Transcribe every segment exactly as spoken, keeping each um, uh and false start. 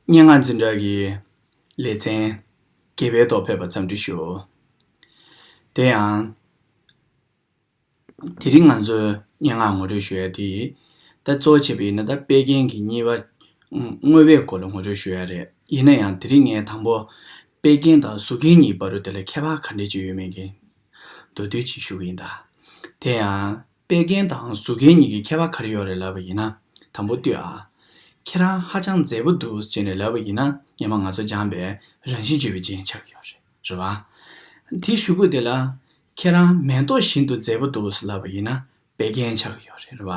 སྙན་ངག་འཛིན་གྲྭ་གི་ལེ་ཚན་བརྒྱད་པའི་ཐོག་ཕེབས་པར་འཚམས་འདྲི་ཞུ། དེ་ཡང་། དེ་རིང་ང་ཚོས་སྙན་ངག་ངོ་སྤྲོད་ཞུ་ཡ་དེ། ད་གཙོ་བོ་བྱས་པ་ཡིན་ན་ད་དཔེ་རྒྱན་གྱི་གཉིས་པ། དངོས་པོའི་སྐོར་ལ་ངོ་སྤྲོད་ཞུ་ཡ་རེད། ཡིན་ན་ཡང་དེ་རིང་ངས་དང་པོ། དཔེ་རྒྱན་དང་གཟུགས་རྒྱན་གཉིས་བར་དུ་དེ་ལ་ཁྱད་པར་ག་འདྲས་ཅིག་ཡོད་མེད་ཀྱི་མདོར་བསྡུས་ཅིག་ཞུ་གི་ཡིན་ད། དེ་ཡང་དཔེ་རྒྱན་དང་གཟུགས་རྒྱན་གཉིས་ཀྱི་ཁྱད་པར་ག་རེ་ཡོད་རེད་ལབ་པ་ཡིན་ན། དང་པོ་ལྟོས་ཨ། ཁྱེད་རང་ཧ་ཅང་མཛེས་པོ་འདུག་ཅེས་ནས་ལབ་པ་ཡིན་ན། སྔོན་མ་ང་ཚོ་སྦྱངས་པའི་རང་བཞིན་བརྗོད་པའི་རྒྱན་ཆགས་ཀྱི་ཡོད་རེད། རེད་བ། དེའི་གཞུག་གུ་དེ་ལ། ཁྱེད་རང་མེ་ཏོག་བཞིན་དུ་མཛེས་པོ་འདུག་ལབ་པ་ཡིན་ན། དཔེ་རྒྱན་ཆགས་ཀྱི་ཡོད་རེད། རེད་བ།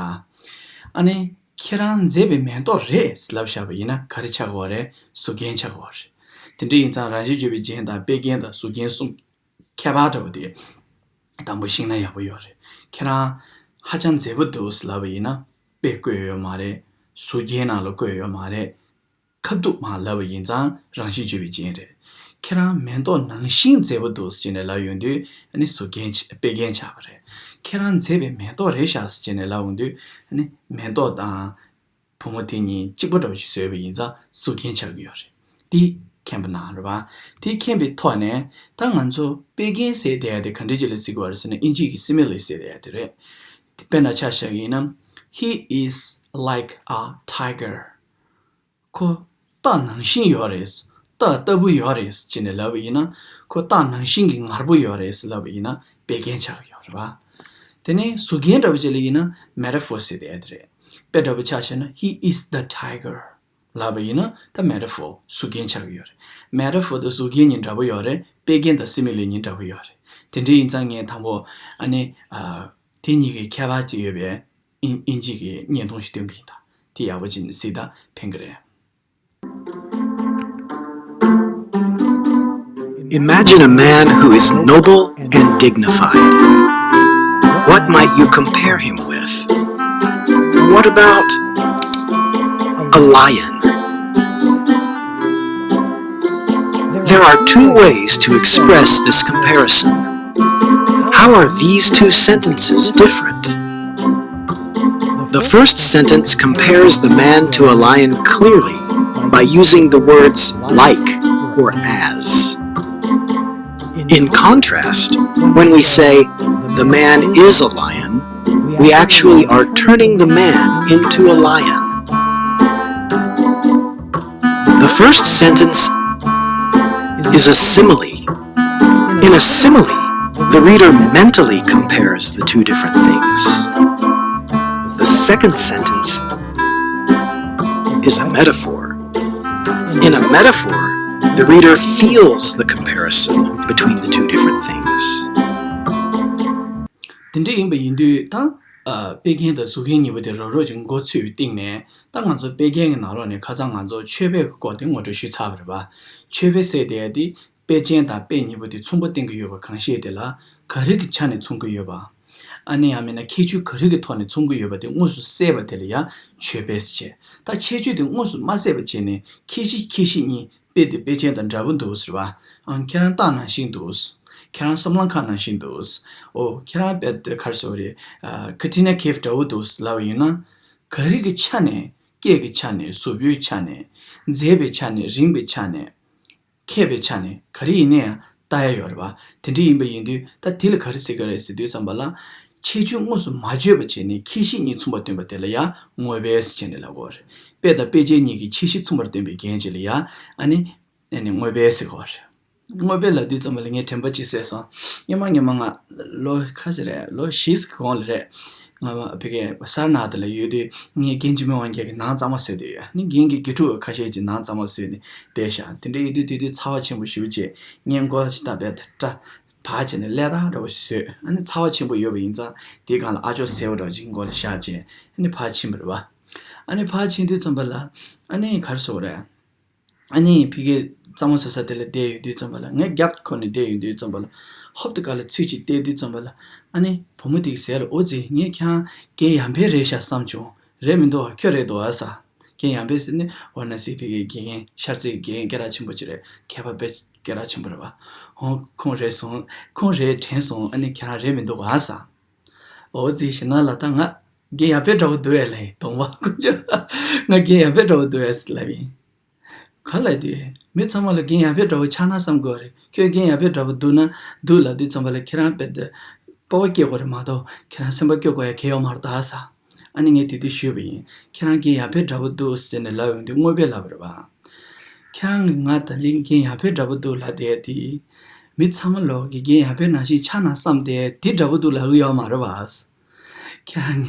ཨ་ནི། ཁྱེད་རང་མཛེས་པའི་མེ་ཏོག་རེད་ལབ་བཞག་པ་ཡིན་ན་ག་རེ་ཆགས་ཀྱི་ཡོད་རེད། གཟུགས་རྒྱན་ཆགས་ཀྱི་ཡོད་རེད། དེ་འདྲ་ཡིན་ཙང་རང་བཞིན་བརྗོད་པའི་རྒྱན་དང་དཔེ་རྒྱན་དང་གཟུགས་རྒྱན་གསུམ། ཁྱད་པར་འདྲ་བོ་དེ། དང་པོ་ཤེས་ན་ཡག་པོ་ཡོད་རེད། ཁྱེད་རང་ཧ་ཅང་མཛེས་པོ་འདུག་ལབ་པ་ཡིན་ན། དཔེ་བཀོད་ཡོད་མ་རེད། གཟུགས་རྒྱན་ནང་ལ་བཀོད་ཡོད་མ་རེད། ཁ་ཐུག་མར་ལབ་པ་ཡིན་ཙང་རང་བཞིན་བརྗོད་པའི་རྒྱན་རེད། ཁྱེད་རང་མེ་ཏོག་ནང་བཞིན་མཛེས་པོ་འདུག་ཟེར་ནས་ལབ་ཡོང་དུས་ཨ་ནི་གཟུགས་རྒྱན་ཆ་དཔེ་རྒྱན་ཆགས་པ་རེད། ཁྱེད་རང་མཛེས་པའི་མེ་ཏོག་རེད་ཤག་ཟེར་ནས་ལབ་ཡོང་དུས་ཨ་ནི་མེ་ཏོག་དང་བུ་མོ་དེ་གཉིས་གཅིག་པ་འདྲ་བོ་ཞིག་བཟོས་པ་ཡིན་ཙང་གཟུགས་རྒྱན་ཆགས་ཀྱི་ཡོད་རེད། འདི་མཁྱེན་པ་གནང་རོགས། དེ་མཁྱེན་པའི་ཐོག་ནས་ད་ང་ཚོ་དཔེ་རྒྱན་ཟེར་བསྡད་ཡ་དེ་ག་འདྲ་ཅིག་ལ་ཟེར་གྱི་ཡོད་རེད་ཟེར་ན། ཨིན་ཇི་གི་simile་ཟེར་བསྡད་ཡ་དེ་རེད། དཔེར་ན་ཆ་བཞག་ཡིན་ན། He is like a tiger. ཁོ་རྟ་ནང་བཞིན་ཡོད་རེད། རྟ་ལྟ་བུ་ཡོད་རེད་ཅེས་ནས་ལབ་པ་ཡིན་ན། ཁོ་རྟ་ནང་བཞིན་གྱི་ངར་པོ་ཡོད་རེད་ལབ་པ་ཡིན་ན་དཔེ་རྒྱན་ཆགས་ཀྱི་ཡོད་རེད་བ། དེ་ནས་གཟུགས་རྒྱན་འདྲ་བོ་ཅིག་ལ་ཡིན་ན་metaphor་ཟེར་བསྡད་ཡ་དེ་རེད། དཔེ་འདྲ་བོ་ཆ་བཞག་ན། He is the tiger. ལབ་པ་ཡིན་ན་ད་metaphor་གཟུགས་རྒྱན་ཆགས་ཀྱི་ཡོད་རེད། metaphor་དང་གཟུགས་རྒྱན་གཉིས་འདྲ་པོ་ཡོད་རེད། དཔེ་རྒྱན་དང་simile་གཉིས་འདྲ་པོ་ཡོད་རེད། དེ་འདྲ་ཡིན་ཙང་ངས་དང་པོ་ཨ་ནི། ཨ། དེ་གཉིས་ཀྱི་ཁྱད་པར་ཅིག་ཡོད་པའི་ཨིན་ཨིན་ཇི་གི་བརྙན་ཐུང་ཞིག་སྟོན་གྱི་ཡིན་ད། དེ་ཡག་པོ་ཅིག་ནས་གཟིགས་དང་ཕན་གྱི་རེད། Imagine a man who is noble and dignified. What might you compare him with? What about a lion? There are two ways to express this comparison. How are these two sentences different? The first sentence compares the man to a lion clearly by using the words like or as. In contrast, when we say, "The man is a lion," we actually are turning the man into a lion. The first sentence is a simile. In a simile, the reader mentally compares the two different things. The second sentence is a metaphor. In a metaphor, the reader feels the comparison between the two different things. དེ་འདྲ་ཡིན་པ་ཡིན་དུས་ད། ཨ། དཔེ་རྒྱན་དང་གཟུགས་རྒྱན་གཉིས་པོ་དེ་རོབ་རོབ་ཅིག་མགོ་ཚོས་པའི་སྟེང་ནས། ད་ང་ཚོ་དཔེ་རྒྱན་གྱི་ནང་ལོགས་ནས་ཁ་སང་ང་ཚོ་མཆོད་དཔེ་གི་སྐོར་དེ་ངོ་སྤྲོད་ཞུས་ཚར་བ་རེད་པ། མཆོད་དཔེ་ཟེར་དེ་དེ་དཔེ་ཅན་དང་དཔེ་གཉིས་པོ་དེ་མཚུངས་པ་བསྟན་གྱི་ཡོད་པ་གང་ཤེས་དེ་ལ་ག་རེ་གི་ཆ་ནས་མཚུངས་ཀྱི་ཡོད་པ། ཨ་ནི་ཡང་མིན་ན་ཁྱད་ཆོས་ག་རེ་གི་ཐོག་ནས་མཚུངས་ཀྱི་ཡོད་པ་དེ་དངོས་སུ་གསལ་བ་དེ་ལ་ཡང་མཆོད་དཔེ་ཟེར་བྱས། ད་ཁྱད་ཆོས་དེ་དངོས་སུ་མ་གསལ་བ་བྱས་ནས་ཁྱད་གཞི་ཁྱད་གཞི་གཉིས། དཔེ་དེ་དཔེ་ཅན་དང་འདྲ་པོ་འདུག་ཟེར་བ། ཨང་། ཁྱེད་རང་རྟ་ནང་བཞིན་འདུག་ཁྱེད་རང་སྲང་ལམ་ཁ་ནང་བཞིན་འདུག་འོ། ཁྱེད་རང་དཔེ་དེ་ག་རེ་ཟེར་དགོས་རེད། ཨ། Katrina Kaif་འདྲ་པོ་འདུག་ལབ་པ་ཡིན་ན། ག་རེ་གི་ཆ་ནས། སྐད་ཀྱི་ཆ་ནས། གཟུགས་པོའི་ཆ་ནས། མཛེས་པའི་ཆ་ནས། རིང་བའི་ཆ་ནས། མཁས་པའི་ཆ་ནས། ག་རེ་ཡིན་ན་ཡང་ལྟ་ཡ་ཡོད་རེད་པ། དེ་འདྲ་ཡིན་པ་ཡིན་དུས་ད་དེ་ལ་ག་རེ་ཟེར་གྱི་རེད་ཟེར་དུས་ཙམ་པ་ལ། ཁྱད་ཆོས་དངོས་སུ་མ་བརྗོད་པ་བྱས་ནས་ཁྱད་གཞི་གཉིས་མཚུངས་པ་སྟོན་པ་དེ་ལ་ཡང་དངོས་དཔེ་ཟེར་བྱས་ནས་ལབ་ཀྱི་ཡོད་རེད། དཔེ་དང་དཔེ་ཅན་གཉིས་ཀྱི་ཁྱད་གཞི་མཚུངས་པར་སྟོན་པའི་རྒྱན་ཅིག་ལ་ཡང་ཨ་ནི། ཨ་ནི་དངོས་དཔེ་ཟེར་གྱི་ཡོད་རེད། དངོས་དཔེ་ལབ་དུས་ཙམ་པ་ལ་ངས་དྲན་པ་གཅིག་གསོས་སོང་། སྔོན་མ་སྔོན་མ་ང་ལོ་ཁ་ཤས་རེད། ལོ་བཞི་ཙམ་གོང་ལ་རེད། ང་ཕ་གིའི་སར་ནཱཐ་ལ་ཡོད་དུས་ངས་རྒན་འཇིགས་མེད་དབང་རྒྱལ་གྱི་ནང་གཙང་མ་བཟོས་བསྡད་ཡོད། ཨ་ནི་རྒན་གྱི་དགེ་ཕྲུག་ཁ་ཤས་ཀྱིས་ནང་གཙང་མ་བཟོས་ནས་བསྡད་ཤག་དེ་འདྲ་ཡོད་དུས་དེ་དུས་ཚ་བ་ཆེན་པོ་ཞེ་པོ་བྱས། ངས་མགོ་ཞིག་བཏབ་པས་ད་བག་བྱས་ནས་ཀླད་རྟགས་འདྲ་པོ་ཞིག་བཟོས། ཨ་ནི་ཚ་བ་ཆེན་པོ་ཡོད་པ་ཡིན་ཙང་དེའི་སྒང་ལ་ཨ་ཅོག་སེར་པོ་འདྲ་པོ་ཅིག་མགོ་ལ་བཞག་བྱས་ཨ་ནི་ཕར་ཕྱིན་པ་རེད་པ། ཨ་ནི་ཕར་ཕྱིན་དུས་ཙམ་པ་ལ་ཨ་ནི་ག་རེ་ཟེར་དགོས་རེད། ཨ་ནི་ཕ་གིའི་གཙང་མ་བཟོ་ས་དེ་ལ་བསྡད་ཡོང་དུས་ཙམ་པ་ལ། ངས་རྒྱབ་ཁོ་ནས་བསྡད་ཡོང་དུས་ཙམ་པ་ལ། ཧོབ་ཏེ་ག་ལ་ཚུར་ཅིག་བལྟས་དུས་ཙམ་པ་ལ། ཨ་ནི་བུ་མོ་དེ་གིས་ཟེར་ལ། འོ་ཙི། ངས་ཁྱེད་རང་རྒན་ཡར་འཕེལ་རེད་ཤག་བསམ་བྱུང་། རེད་མི་འདུག་ཁྱོད་རེད་འདུག་ཨ་ས། རྒན་ཡར་འཕེལ་ཟེར་ནི་ཝ་ར་ཎ་སིའི་ཕ་གིའི་དགེ་རྒན། ཤར་རྩེའི་དགེ་རྒན་སྐད་གྲགས་ཆེན་པོ་ཅིག་རེད། མཁས་པ་དཔེ་སྐད་གྲགས་ཆེན་པོ་རེད་པ། ཧོ། ཁོང་རེད་སོང་། ཁོང་རེད་དྲན་སོང་། ཨ་ནི་ཁྱེད་རང་རེད་མི་འདུག་ཨ་ས། འོ་ཙི། ཞེ་ན་ལ་ད་ང་རྒན་ཡར་འཕེལ་འདྲ་པོ་འདུག་ཨེ་ལབ་ཡིན། གདོང་པ་ཀུ་ཅོ། ང་རྒན་ཡར་འཕེལ་འདྲ་པོ་འདུག་ཨེ་ལབ་ཡིན། ག་ལ་དེ། མི་ཚང་མ་ལ་རྒན་ཡར་འཕེལ་འདྲ་བོ་ཆགས་ན་བསམ་དགོས་རེད། ཁྱོད་རྒན་ཡར་འཕེལ་འདྲ་བོ་འདུག་ན་འདུག་ལབ་དུས་ཙམ་པ་ལ་ཁྱེད་རང་དཔེ་དེ་སྤོབས་པ་སྐྱེ་དགོས་རེད་མ་གཏོགས་ཁྱེད་རང་སེམས་པ་སྐྱོ་དགོས་ཡ་གལ་ཡོད་མ་རེད་ད་ས། ཨ་ནི་ངས་དེ་དུས་ཞུས་པ་ཡིན། ཁྱེད་རང་རྒན་ཡར་འཕེལ་འདྲ་བོ་འདུག་ཟེར་ནས་ལབ་ཡོང་དུས་དངོས་པོས་ལབ་པ་རེད་པ། ཁྱེད་རང་གིས་ང་ད་ལིང་རྒན་ཡར་འཕེལ་འདྲ་བོ་འདུག་ལབ་བསྡད་དེ། མི་ཚང་མ་ལོག་གིས་རྒན་ཡར་འཕེལ་ནང་བཞིན་ཆགས་ན་བསམ་བསྡད་དེ་འདྲ་བོ་འདུག་ལབ་གི་ཡོད་མ་རེད་པ། ཁྱེད་རང་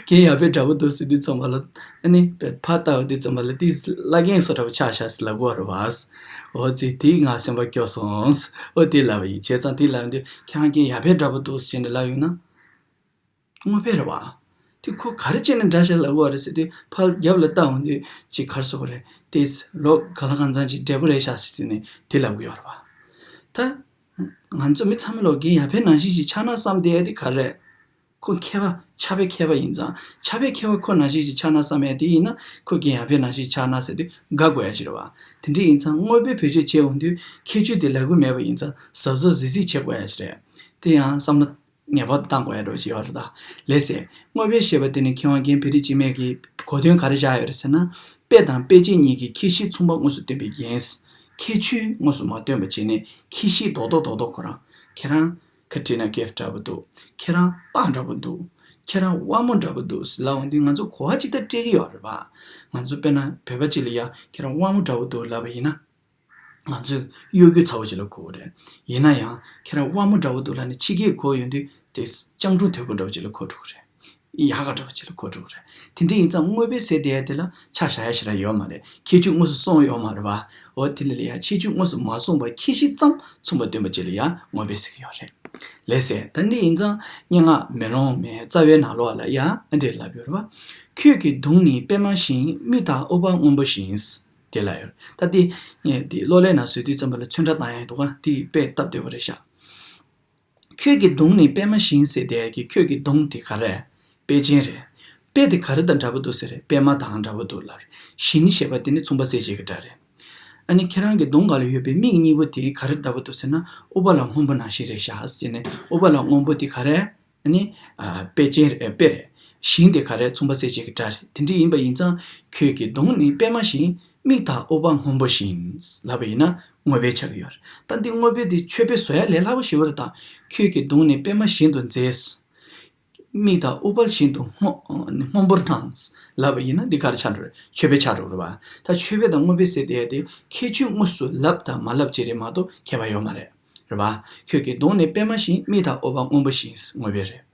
རྒན་ཡར་འཕེལ་འདྲ་བོ་འདུག་ཟེར་དུས་ཙམ་པ་ལ། ཨ་ནི་ཕར་ལྟ་བ་དུས་ཙམ་པ་ལ་དེ་བླ་རྒན་བཟོ་འདྲ་བོ་ཆགས་ཤག་ཟེར་ལབ་གི་ཡོད་རེད་པ། འོ་ཙི་དེས་ང་སེམས་པ་སྐྱོ་སོང་། འོ་དེ་ལབ་པ་ཡིན། བྱས་ཙང་དེ་ལབ་དུས་ཁྱེད་རང་རྒན་ཡར་འཕེལ་འདྲ་བོ་འདུག་ཟེར་ནས་ལབ་ཡོང་ན། དངོས་པོ་རེད་པ། དེ་ཁོ་ག་རེ་བྱས་ནས་འདྲ་ཤག་ལབ་གི་ཡོད་རེད་ཟེར་དུས་ཕར་རྒྱབ་ལ་ལྟ་འོང་དུས་ཅིག་ག་རེ་ཟེར་དགོས་རེད། དེ་ལོ་ག་ལ་གང་འཚམ་ཅིག་བགྲེས་པོ་རེད་ཤག་ཟེར་ནས་དེ་ལབ་གི་ཡོད་རེད་པ། ད་ང་ཚོ་མི་ཚང་མ་ལོག་རྒན་ཡར་འཕེལ་ནང་བཞིན་ཞིག་ཆགས་ན་བསམ་བསྡད་ཡ་དེ་ག་རེ་རེད། ཁོ་མཁས་པ་ཆགས་པའི་མཁས་པ་ཡིན་ཙང་ཆགས་པའི་མཁས་པ་ཁོ་ནང་བཞིན་ཞིག་ཆགས་ན་བསམ་ཡ་དེ་ཡིན་ན་ཁོ་རྒན་ཡར་འཕེལ་ནང་བཞིན་ཆགས་ན་ཟེར་དུས་དགའ་དགོས་ཡ་ཅིག་རེད་པ། དེ་འདྲ་ཡིན་ཙང་དངོས་པོའི་བེད་སྤྱོད་བྱེད་འོང་དུས་ཁྱད་ཆོས་དེ་ལབ་གི་མེད་པ་ཡིན་ཙང་གཟབ་གཟབ་གཟིགས་གཟིགས་བྱེད་དགོས་ཡ་ཞིག་རེད། དེ་ཡང་བསམ་བློ་ངེས་པར་དུ་བཏང་དགོས་ཡ་འདྲ་བོ་ཞིག་ཡོད་རེད་ད། ལགས་སེ། དངོས་པོའི་ཞེས་པ་དེ་ནི་མཁས་དབང་རྒན་བེ་རི་འཇིགས་མེད་ཀྱིས་གོ་དོན་ག་རེ་བཞག་ཡོད་རེད་ཟེར་ན། དཔེ་དང་དཔེ་ཅན་གཉིས་ཀྱི་ཁྱད་གཞི་མཚུངས་པ་དངོས་སུ་སྟོན་པའི་རྒྱན། ཁྱད་ཆོས་དངོས་སུ་མ་སྟོན་པ་བྱས་ནས་ཁྱད་གཞི་རྡོག་རྡོག་རྡོག་རྡོག་ཁོ་རང་ཁྱེད་རང་ཁ་ཏྲི་ན་ཀེབ་འདྲ་པོ་འདུག་ཁྱེད་རང་སྤགས་འདྲ་པོ་འདུག་ཁྱེད་རང་དབང་མོ་འདྲ་པོ་འདུག་ཟེར་ལབ་འོང་དུས་ང་ཚོ་གོ་བ་ཅིག་ད་སྤྲད་ཀྱི་ཡོད་རེད་པ། ང་ཚོ་དཔེར་ན་བོད་པ་ཅིག་ལ་ཡ་ཁྱེད་རང་དབང་མོ་འདྲ་པོ་འདུག་ལབ་པ་ཡིན་ན། ང་ཚོས་གཡོ་སྒྱུ་ཚ་པོ་ཅིག་ལ་གོ་གི་རེད། ཡིན་ན་ཡང་ཁྱེད་རང་དབང་མོ་འདྲ་པོ་འདུག་ལབ་ནས་ཕྱི་སྐད་གོ་ཡོང་དུས་དེ་སྤྱང་གྲུང་དོད་པོ་འདྲ་པོ་ཅིག་ལ་གོ་འགྲོ་གི་རེད། ཡག་ག་འདྲ་པོ་ཅིག་ལ་གོ་འགྲོ་གི་རེད། དེ་འདྲ་ཡིན་ཙང་དངོས་པོའི་ཟེར་བསྡད་ཡ་དེ་ལ་ཆ་བཞག་ཡ་ཞེ་དྲག་ཡོད་མ་རེད། ཁྱད་ཆོས་དངོས་སུ་གསུངས་ཡོད་མ་རེད་པ། འོ་དེ་ལ་ལ་ཡ་ཁྱད་ཆོས་དངོས་སུ་མ་གསུངས་པ་ཁྱད་གཞི་ཙམ་མཚུངས་པ་སྟོན་པ་ཅིག་ལ་ཡ་དངོས་པོའི་ཟེར་གི་ཡོད་རེད། ལགས་སེ། ད་འདི་ཡིན་ཙང་སྙན་ངག་མེ་ལོང་མའི་རྩ་བའི་ནང་ལོགས་ལ་ཡ་ཨ་འདྲས་ལབ་ཡོད་རེད་པ། ཁྱོད་ཀྱི་གདོང་ནི་པད་མ་བཞིན། མིག་དང་ཨུཏྤལ་སྔོན་པོ་བཞིན། དེ་ལ་ཡོད། ད་དེ་ངས་དེ་གློག་ཀླད་ནང་བཟོས་དུས་ཙམ་པ་ལ་ཚོན་ཁྲ་བཏང་ཡ་འདུག་ག་དེ་དཔེ་སྟབས་བདེ་པོ་རེད་ཤག་ཁྱོད་ཀྱི་གདོང་ནི་པད་མ་བཞིན་ཟེར་དེ་གི་ཁྱོད་ཀྱི་གདོང་དེ་ག་རེ། པད་ཅན་རེད། པད་དེ་ག་རེ་དང་འདྲ་པོ་འདུག་ཟེར་རེད། པད་མ་དང་འདྲ་པོ་འདུག་ལབ་རེད། བཞིན་ཞེས་པ་དེ་ནི་མཚུངས་པ་གསལ་བྱེད་ཀྱི་སྒྲ་རེད། ཨ་ནི་ཁྱེད་རང་གི་གདོང་སྒང་ལ་ཡོད་པའི་མིག་གཉིས་པོ་དེ་ག་རེ་འདྲ་པོ་འདུག་ཟེར་ན་ཨུཏྤལ་སྔོན་པོ་ནང་བཞིན་རེད་ཤག་ཟེར་ནས་ཨུཏྤལ་སྔོན་པོ་དེ་ག་རེ། ཨ་ནི། ཨ། པད་ཅན་རེད། ཨ། དཔེ་རེད། བཞིན་དེ་ག་རེ་མཚུངས་པ་གསལ་བྱེད་ཀྱི་སྒྲ་རེད། དེ་འདྲ་ཡིན་པ་ཡིན་ཙང་ཁྱོད་ཀྱི་གདོང་ནི་པད་མ་བཞིན། མིག་དང་ཨུཏྤལ་སྔོན་པོ་བཞིན། ལབ་པ་ཡིན་ན་དངོས་པོའི་ཆགས་ཀྱི་ཡོད་རེད། ད་འདི་དངོས་པོའི་དེ་མཆོད་པའི་བཟོ་ཡ་ལས་སླ་པོ་ཞེ་པོ་རེད་ད། ཁྱོད་ཀྱི་གདོང་ནི་པད་མ་བཞིན་དུ་མཛེས། མིག་དང་ཨུཏྤལ་བཞིན་དུ་སྔོ། སྔོན་པོར་སྣང་། ལབ་པ་ཡིན་ན་འདི་ག་རེ་ཆགས་འགྲོ་རེད། མཆོད་པའི་ཆགས་འགྲོ་རེད་པ། ད་མཆོད་པ་དང་དངོས་པོའི་ཟེར་དེ་ཡ་དེ་ཁྱད་ཆོས་དངོས་སུ་ལབ་དང་མ་ལབ་ཅིག་རེད་མ་གཏོགས་ཁྱད་པར་ཡོད་མ་རེད། རེད་པ། ཁྱོད་ཀྱི་གདོང་ནི་པད་མ་བཞིན། མིག་དང་ཨུཏྤལ་སྔོན་པོ་བཞིན། དངོས་པོའི་རེད།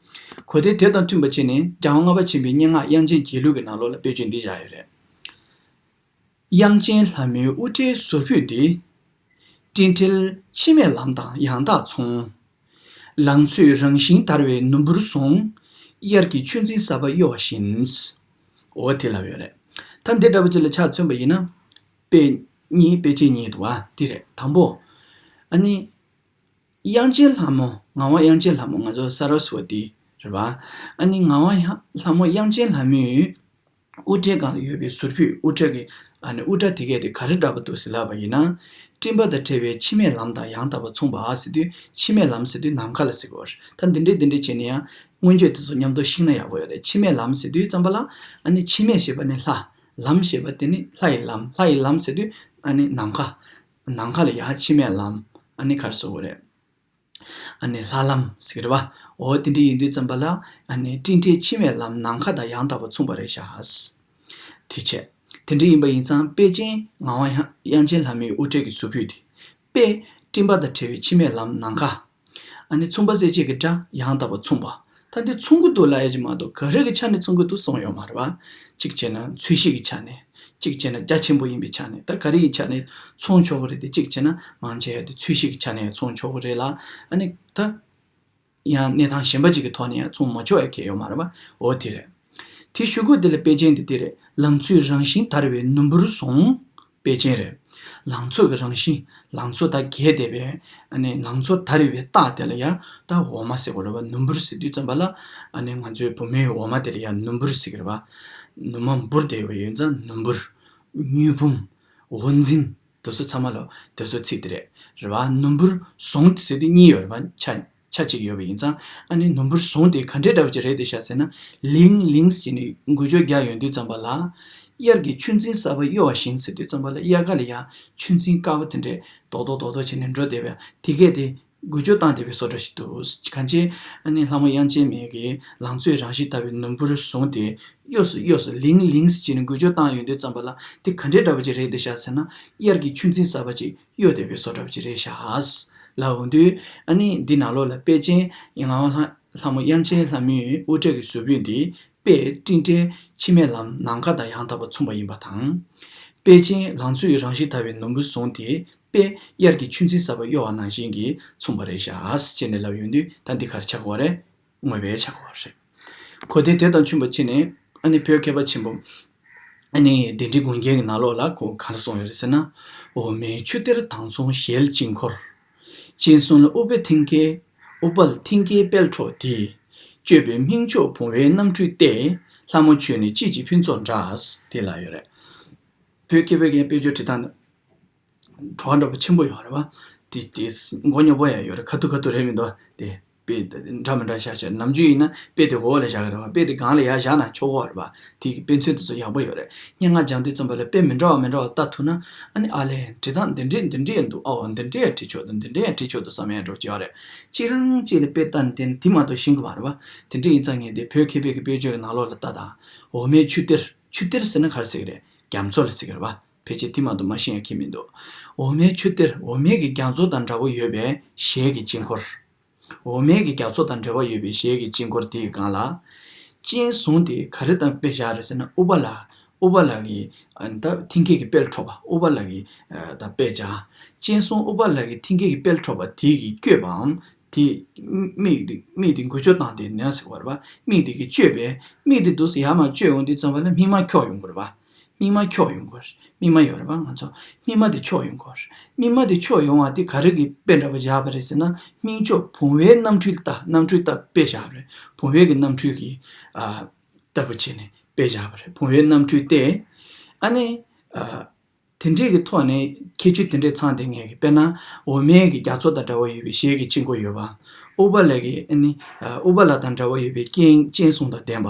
གོ་དེ་དེ་དང་མཐུན་པ་བྱས་ནས་རྒྱལ་བ་ལྔ་པ་ཆེན་པོའི་སྙན་ངག་དབྱངས་ཅན་དགྱེས་གླུ་གི་ནང་ལོགས་ལ་དཔེ་བརྗོད་འདི་བཞག་ཡོད་རེད། དབྱངས་ཅན་ལྷ་མོའི་དབུ་སྐྲའི་ཟུར་ཕུད་འདི། སྤྲིན་བྲལ་འཆི་མེད་ལམ་དང་ཡང་དག་མཚུངས། ལང་ཚོས་རང་བཞིན་དར་བའི་ནུ་འབུར་བཟུང་། དབྱར་གྱི་ཆུ་འཛིན་ས་བབ་གཡོ་བ་བཞིན། འོ་དེ་ལབ་ཡོད་རེད། ད་འདི་འདྲ་པོ་ཅིག་ལ་ཆ་མཚོན་པ་ཡིན་ན། དཔེ་གཉིས། དཔེ་ཅན་གཉིས་འདུག་པ། འདི་རེད། དང་པོ། ཨ་ནི། དབྱངས་ཅན་ལྷ་མོ། ངག་དབང་དབྱངས་ཅན་ལྷ་མོ། ང་ཚོ་ས་ར་སུ་ཝ་ཏི་རེད་པ། ཨ་ནི་ངག་དབང་ལྷ་མོ་དབྱངས་ཅན་ལྷ་མོའི་དབུ་སྐྲའི་སྒང་ལ་ཡོད་པའི་ཟུར་ཕུད། དབུ་སྐྲ་གི། ཨ་ནི་དབུ་སྐྲ་དེ་གས་དེ་ག་རེ་འདྲ་པོ་འདུག་ཟེར་ལབ་པ་ཡིན་ན། སྤྲིན་པ་དང་བྲལ་བའི་འཆི་མེད་ལམ་དང་ཡང་དག་པར་མཚུངས་པ་ཟེར་དུས། འཆི་མེད་ལམ་ཟེར་དུས་ནམ་མཁའ་ལ་ཟེར་གྱི་ཡོད་རེད། ད་འདི་འདྲའི་འདི་འདྲའི་བྱས་ནས་ཡང་མངོན་བརྗོད་དེ་ཚོ་མཉམ་དུ་ཤེས་ན་ཡག་པོ་ཡོད་རེད། འཆི་མེད་ལམ་ཟེར་དུས་ཙམ་པ་ལ། ཨ་ནི་འཆི་མེད་ཞེས་པ་ནི་ལྷ། ལམ་ཞེས་པ་དེ་ནི་ལྷ་ཡི་ལམ། ལྷ་ཡི་ལམ་ཟེར་དུས་ཨ་ནི་ནམ་མཁའ། ནམ་མཁའ་ལ་ཡ་འཆི་མེད་ལམ། ཨ་ནི་ག་རེ་ཟེར་དགོས་རེད། ཨ་ནི་ལྷ་ལམ་ཟེར་གྱི་རེད་པ། འོ་དེ་འདྲ་ཡིན་དུས་ཙམ་པ་ལ། ཨ་ནི་སྤྲིན་བྲལ་འཆི་མེད་ལམ། ནམ་མཁའ་དང་ཡང་དག་པར་མཚུངས་པ་རེད་ཤག་དེ་བྱས། དེ་འདྲ་ཡིན་པ་ཡིན་ཙང་དཔེ་ཅན་ངག་དབང་དབྱངས་ཅན་ལྷ་མོའི་དབུ་སྐྲའི་ཟུར་ཕུད་དེ། དཔེ། སྤྲིན་པ་དང་བྲལ་བའི་འཆི་མེད་ལམ། ནམ་མཁའ། ཨ་ནི་མཚུངས་པ་གསལ་བྱེད་ཀྱི་སྒྲ་ཡང་དག་པར་མཚུངས་པ། ད་འདི་མཚུངས་ཀྱི་འདུག་ལབ་ཡ་ཅིག་མ་གཏོགས་ག་རེ་གི་ཆ་ནས་མཚུངས་ཀྱི་འདུག་གསུངས་ཡོད་མ་རེད་པ། གཅིག་བྱས་ན་ཚོས་གཞི་གི་ཆ་ནས། གཅིག་བྱས་ན་རྒྱ་ཆེན་པོ་ཡིན་པའི་ཆ་ནས། ད་ག་རེ་ཡི་ཆ་ནས་མཚུངས་ཆོག་གི་རེད་དེ། གཅིག་བྱས་ན་མང་ཆེ་བ་དེ་ཚོས་གཞི་གི་ཆ་ནས་མཚུངས་ཆོག་གི་རེད་ལ། ཨ་ནི་ད་ཡང་གནས་སྟངས་གཞན་པ་ཅིག་གི་ཐོག་ནས་ཡང་མཚུངས་མ་ཆོག་ཡ་གང་ཡང་ཡོད་མ་རེད་པ། འོ་དེ་རེད། དེ་གཞུག་གུ་དེ་ལ་དཔེ་ཅན་དེ་དེ་རེད། ལང་ཚོའི་རང་བཞིན་དར་བའི་ནུ་འབུར་བཟུང་། དཔེ་ཅན་རེད། ལང་ཚོ་གི་རང་བཞིན། ལང་ཚོ་ད་རྒྱས་བསྡད་པའི། ཨ་ནི་ལང་ཚོ་དར་བའི་རྟགས་དེ་ལ་ཡང་ད་འོ་མ་ཟེར་དགོས་རེད་པ། ནུ་འབུར་ཟེར་དུས་ཙམ་པ་ལ། ཨ་ནི་ང་ཚོའི་བུ་མོའི་འོ་མ་དེ་ལ་ཡང་ནུ་འབུར་ཟེར་གྱི་རེད་པ། ནུ་མ་འབུར་བསྡད་པ་ཡིན་ཙང་ནུ་འབུར། མྱོས་བུམ། འོ་འཛིན། དེ་ཚོ་ཚང་མ་ལ་དེ་ཚོ་ཚིག་དེ་རེད། རེད་པ། ནུ་འབུར་བཟུང་དེ་ཟེར་དུས་གཉིས་ཡོད་རེད་པ། ཆ། ཆ་གཅིག་ཡོད་པ་ཡིན་ཙང་། ཨ་ནི་ནུ་འབུར་བཟུང་དེ་ག་འདྲའི་འདྲ་བ་ཅིག་རེད་དེ་ཤག་ཟེར་ན། ལིང་ལིང་ཟེར་ནས་འགུལ་སྐྱོད་རྒྱག་ཡོང་དུས་ཙམ་པ་ལ། དབྱར་གྱི་ཆུ་འཛིན་གསར་པ་གཡོ་བ་བཞིན་ཟེར་དུས་ཙམ་པ་ལ། དབྱར་ཁ་ལ་ཡང་ཆུ་འཛིན་དཀར་པོ་དེ་འདྲས་རྡོག་རྡོག་རྡོག་རྡོག་བྱས་ནས་འགྲོ་བསྡད་པ་དེ་གས་དེ་འགུལ་སྐྱོད་བཏང་བསྡད་པའི་བཟོ་འདྲ་ཞིག་འདུག་གང་ཅི། ཨ་ནི་ལྷ་མོ་དབྱངས་ཅན་མའི་གི་ལང་ཚོའི་རང་གཤིས་ལྟ་བུའི་ནུ་འབུར་བཟུང་སྟེ་གཡོ་སུ་གཡོ་སུ་ལིང་ལིང་ཟེར་བྱས་ནས་འགུལ་སྐྱོད་བཏང་ཡོང་དུས་ཙམ་པ་ལ། དེ་ག་འདྲའི་འདྲ་པོ་ཅིག་རེད་འདི་ཤག་ཟེར་ན། དབྱར་གྱི་ཆུ་འཛིན་གསར་པ་ཅིག་གཡོ་བསྡད་པའི་བཟོ་འདྲ་པོ་ཅིག་རེད་ཤག་ལབ་འོང་དུས། ཨ་ནི་འདི་ནང་ལོགས་ལ་དཔེ་ཅན་ངག་དབང་ལྷ་ལྷ་མོ་དབྱངས་ཅན་ལྷ་མོའི་དབུ་སྐྲ་གི་གཟུགས་པོ་འདི། དཔེ་སྤྲིན་བྲལ་འཆི་མེད་ལམ་ནམ་མཁའ་དང་ཡང་དག་པར་མཚུངས་པ་ཡིན་པ་དང་། དཔེ་ཅན་ལང་ཚོའི་རང་གཤིས་ལྟ་བུའི་ནུ་འབུར་བཟུང་སྟེ། དཔེ་དབྱར་གྱི་ཆུ་འཛིན་གསར་པ་གཡོ་བ་ནང་བཞིན་གྱིས་མཚུངས་པ་རེད་ཤག་ཟེར་ནས་ལབ་ཡོང་དུས། ད་འདི་ག་རེ་ཆགས་ཀྱི་ཡོད་རེད། དངོས་པོའི་ཆགས་པ་རེད། གོ་དོན་དེ་དང་མཐུན་པ་བྱས་ནས། ཨ་ནི་བོད་མཁས་པ་ཆེན་པོ། ཨ་ནི་གདན་འདྲེན་དགོངས་རྒྱན་གྱི་ནང་ལོགས་ལ་ཁོ་ག་རེ་གསུངས་ཡོད་རེད་ཟེར་ན། འོ་མའི་ཆུ་གཏེར་དྭངས་མཚོ་ཞལ་གཅིག་འཁོར། སྤྱན་ཟུང་ལ་ཨུཏྤལ་མཐིང་གའི། ཨུཏྤལ་མཐིང་གའི་དཔལ་འཕྲོག་དེ། སྤྱོད་པའི་སྨིན་མཆོག་བུང་བའི་རྣམ་འཕྲུལ་ཏེ། ལྷ་མོ་ཁྱོད་ནི་དཔྱིད་ཀྱི་ཕུན་ཚོགས་འདྲ། དེ་ལ་ཡོད་རེད། བོད་མཁས་པའི་གི་དཔེ་བརྗོད་བྲིས་སྟངས་ནི། བྲོ་བ་འདྲ་པོ་ཆེན་པོ་ཡོད་རེད་བ། དེ་དེ་མགོ་རྙོག་པོ་ཡང་ཡོད་རེད། ཁ་ཐུག་ཁ་ཐུག་རེད་མི་འདུག་དེ་དཔེ་འདྲ་མི་འདྲ་བཞག་བཞག་ནམ་རྒྱུན་ཡིན་ན་དཔེ་དེ་འོག་ལ་བཞག་གི་རེད་བ། དཔེ་དེ་སྒང་ལ་ཡར་བཞག་ན་ཆོག་གི་རེད་བ། དེ་གི་དཔེ་མཚོན་དེ་ཚོ་ཡག་པོ་ཡོད་རེད། སྙན་ངག་སྦྱང་དུས་ཙམ་པ་ལ་དཔེ་མི་འདྲ་བ་མི་འདྲ་བ་ལྟ་ཐུབ་ན། ཨ་ནི་ཨ་ལས་འབྲི་སྟངས་འདི་འདྲས་འདི་འདྲས་ཡང་འདུག་ཨ་འོ་འདི་འདྲས་ཡང་བྲིས་ཆོག་འདུག་འདི་འདྲས་ཡང་བྲིས་ཆོག་འདུག་བསམ་ཡ་འགྲོ་གི་ཡོད་རེད། གཅིག་རང་གཅིག་ལ་དཔེ་ལྟ་ནས་བལྟས་ན་དེ་མ་གཏོགས་ཤེས་ཀྱི་མ་རེད་བ། དེ་འདྲས་ཡིན་ཙང་ངས་འདི་བོད་མཁས་པའི་གི་དཔེ་བརྗོད་ཀྱི་ནང་ལོགས་ལ་ལྟ་དང་། འོ་མའི་ཆུ་གཏེར། ཆུ་གཏེར་ཟེར་ན་ག་རེ་ཟེར་གི་རེད། རྒྱ་མཚོ་ལ་ཟེར་གི་རེད་བ། ཕལ་ཆེར་དེ་མ་གཏོགས་མ་ཤེས་ཡ་ཁྱད་མི་འདུག་འོ་མའི་ཆུ་གཏེར། འོ་མའི་གི་རྒྱ་མཚོ་དང་འདྲ་བོ་ཡོད་པའི་ཞལ་གྱི་དཀྱིལ་འཁོར། འོ་མའི་གི་རྒྱ་མཚོ་དང་འབྲེལ་བ་ཡོད་པའི་ཞལ་གྱི་དཀྱིལ་འཁོར་དེའི་སྒང་ལ། སྤྱན་ཟུང་དེ་ག་རེ་དང་དཔེ་བཞག་རེད་ཟེར་ན། ཨུཏྤལ། ཨུཏྤལ་གྱི། ཨ་ད་མཐིང་གེ་གི་དཔལ་འཕྲོག་པ། ཨུཏྤལ་གྱི། ཨ་ད་དཔེ་བཞག་སྤྱན་ཟུང་ཨུཏྤལ་གྱི་མཐིང་གེ་གི་དཔལ་འཕྲོག་པ་དེ་གིས་བསྐྱོད་པའམ། དེ་མིག་དེ་མིག་དེ་འགུལ་སྐྱོད་བཏང་སྟེ་ནས་ཟེར་བ་རེད་བ། མིག་དེ་གིས་བསྐྱོད་པས། མིག་དེ་འདུག་སེ་ཡར་མར་བསྐྱོད་ཡོང་དུས་ཙམ་པ་ལ་སྨིན་མ་འཁྱོག་ཡོང་གི་རེད་བ། སྨིན་མ་འཁྱོག་ཡོང་གི་རེད། སྨིན་མ་ཡོད་རེད་བ། ང་ཚོ་སྨིན་མ་དེ་འཁྱོག་ཡོང་གི་རེད། སྨིན་མ་དེ་འཁྱོག་ཡོང་བ་དེ་ག་རེ་གི་དཔེ་འདྲ་པོ་བཞག་པ་རེད་ཟེར་ན། སྨིན་མཆོག་བུང་བའི་རྣམ་འཕྲུལ་ལྟ། རྣམ་འཕྲུལ་ལྟ་དཔེ་བཞག་པ་རེད། བུང་བའི་གི་རྣམ་འཕྲུལ་གྱི། ཨ་ལྟ་བུ་བྱས་ནས་དཔེ་བཞག་པ་རེད། བུང་བའི་རྣམ་འཕྲུལ་ཏེ། ཨ་ནི། ཨ་དེ་འདྲས་ཀྱི་ཐོག་ནས་ཁྱད་ཆོས་དེ་འདྲས་ཚང་བསྡད་མཁན་གྱི། དཔེར་ན། འོ་མའི་གི་རྒྱ་མཚོ་དང་འདྲ་བ་ཡོད་པའི་ཞལ་གྱི་དཀྱིལ་འཁོར་ཡོད་པ། ཨུཏྤལ་གྱི། ཨ་ནི། ཨུཏྤལ་དང་འདྲ་བ་ཡོད་པའི་སྤྱན། སྤྱན་ཟུང་དང་ལྡན་པ།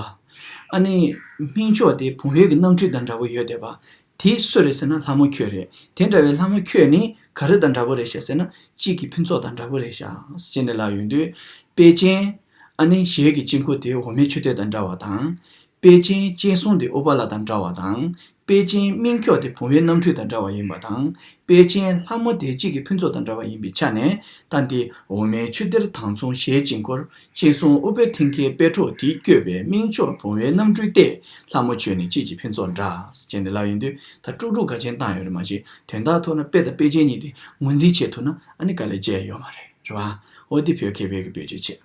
ཨ་ནི། སྨིན་མཆོག་དེ་བུང་བའི་གི་རྣམ་འཕྲུལ་དང་འདྲ་བ་ཡོད་བསྡད་པ། དེ་སུ་རེད་ཟེར་ན་ལྷ་མོ་ཁྱོད་རེད། དེ་འདྲ་བའི་ལྷ་མོ་ཁྱོད་ནི་ག་རེ་དང་འདྲ་པོ་རེད་ཤག་ཟེར་ན། དཔྱིད་ཀྱི་ཕུན་ཚོགས་དང་འདྲ་པོ་རེད་ཤག་ཟེར་ནས་ལབ་ཡོང་དུས། དཔེ་ཅན། ཨ་ནི་ཞལ་གྱི་དཀྱིལ་འཁོར་དེ་འོ་མའི་མཆོད་རྟེན་དང་འདྲ་བ་དང་། དཔེ་ཅན་སྤྱན་ཟུང་དེ་ཨུཏྤལ་དང་འདྲ་བ་དང་། དཔེ་ཅན་སྨིན་མཆོག་དེ་བུང་བའི་རྣམ་འཕྲུལ་དང་འདྲ་བ་ཡིན་པ་དང་། དཔེ་ཅན་ལྷ་མོ་དེ་དཔྱིད་ཀྱི་ཕུན་ཚོགས་དང་འདྲ་བ་ཡིན་པའི་ཆ་ནས། ད་འདི་འོ་མའི་མཆོད་རྟེན་དང་མཚུངས་ཞལ་གྱི་དཀྱིལ་འཁོར། སྤྱན་ཟུང་ཨུཏྤལ་མཐིང་གའི་དཔལ་འཕྲོག་དེས་བསྐྱོད་པའི་སྨིན་མཆོག་བུང་བའི་རྣམ་འཕྲུལ་ཏེ། ལྷ་མོ་ཁྱོད་ནི་དཔྱིད་ཀྱི་ཕུན་ཚོགས་འདྲ། ཟེར་ནས་ལབ་ཡོང་དུས། ད་དཀྲུག་དཀྲུག་འགའ་ཅན་བཏང་ཡོད་རེད་མ་གཞི། དོན་དག་ཐོག་ན་དཔེ་དང་དཔེ་ཅན་གཉིས་དེ་ངོས་འཛིན་བྱེད་ཐུབ་ན། ཨ་ནི་དཀའ་ལས་བརྒྱབ་ཡོད་མ་རེད། རེད་བ། འོ་དེ་བོད་མཁས་པའི་གི་བེད་སྤྱོད་བྱེད།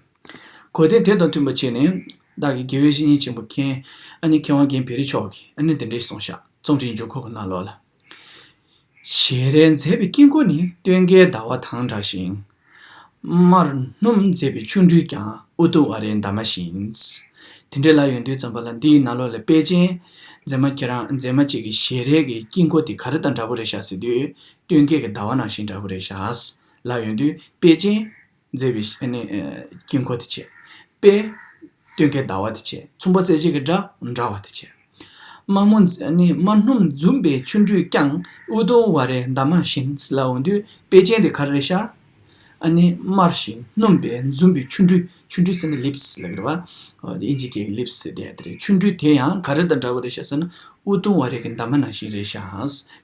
གོ་དོན་དེ་དང་མཐུན་པ་བྱས་ནས། བདག་གི་དགེ་བའི་བཤེས་གཉེན་ཆེན་པོ་མཁན། ཨ་ནི་མཁས་དབང་རྒན་བེ་རི་མཆོག་གིས་ཨ་ནི་འདི་འདྲས་གསུངས་ཤག་རྩོམ་རིག་འཇུག་སྒོ་གི་ནང་ལོགས་ལ། ཞལ་རས་མཛེས་པའི་དཀྱིལ་འཁོར་ནི། སྟོན་ཀའི་ཟླ་བ་དང་འདྲ་ཞིང་། མར་སྣུམ་མཛེས་པའི་ཆོ་འཕྲུལ་ཀྱང་། ཨུ་དུམ་ཝཱ་རའི་འདབ་མ་བཞིན། དེ་འདྲས་ལབ་ཡོང་དུས་ཙམ་པ་ལ། འདིའི་ནང་ལོགས་ལ་དཔེ་ཅན། མཛེས་མ་ཁྱེད་རང་མཛེས་མ་གཅིག་གི་ཞལ་རས་ཀྱི་དཀྱིལ་འཁོར་དེ་ག་རེ་དང་འདྲ་པོ་རེད་ཤག་ཟེར་དུས། སྟོན་ཀའི་གི་ཟླ་བ་ནང་བཞིན་འདྲ་པོ་རེད་ཤག་ལབ་ཡོང་དུས། དཔེ་ཅན། མཛེས་པའི་ཨ་ནི་དཀྱིལ་འཁོར་དེ་བྱས། དཔེ། སྟོན་ཀའི་ཟླ་བ་དེ་བྱས། མཚུངས་པ་གསལ་བྱེད་ཀྱི་སྒྲ། འདྲ་བ་དེ་བྱས། མ་མོ་ཨ་ནི་མར་སྣུམ་འཛུམ་པའི་ཆོ་འཕྲུལ་ཀྱང་། ཨུ་དུམ་ཝཱ་རའི་འདབ་མ་བཞིན་ལབ་ཡོང་དུས། དཔེ་ཅན་དེ་ག་རེ་རེད་ཤག་ཨ་ནི་དམར་ཞིང་སྣུམ་པའི་འཛུམ་པའི་ཆོ་འཕྲུལ། ཆོ་འཕྲུལ་ཟེར་ན་ལིབ་སི་ལབ་ཀྱི་རེད་བ། དབྱིན་ཇི་སྐད་ཀྱི་ལིབ་སི་ཟེར་དེ་དེ་རེད། ཆོ་འཕྲུལ་དེ་ཡང་ག་རེ་དང་འདྲ་བོ་རེད་ཤག་ཟེར་ན། ཨུ་དུམ་ཝཱ་རའི་གི་འདབ་མ་ནང་བཞིན་རེད་ཤག་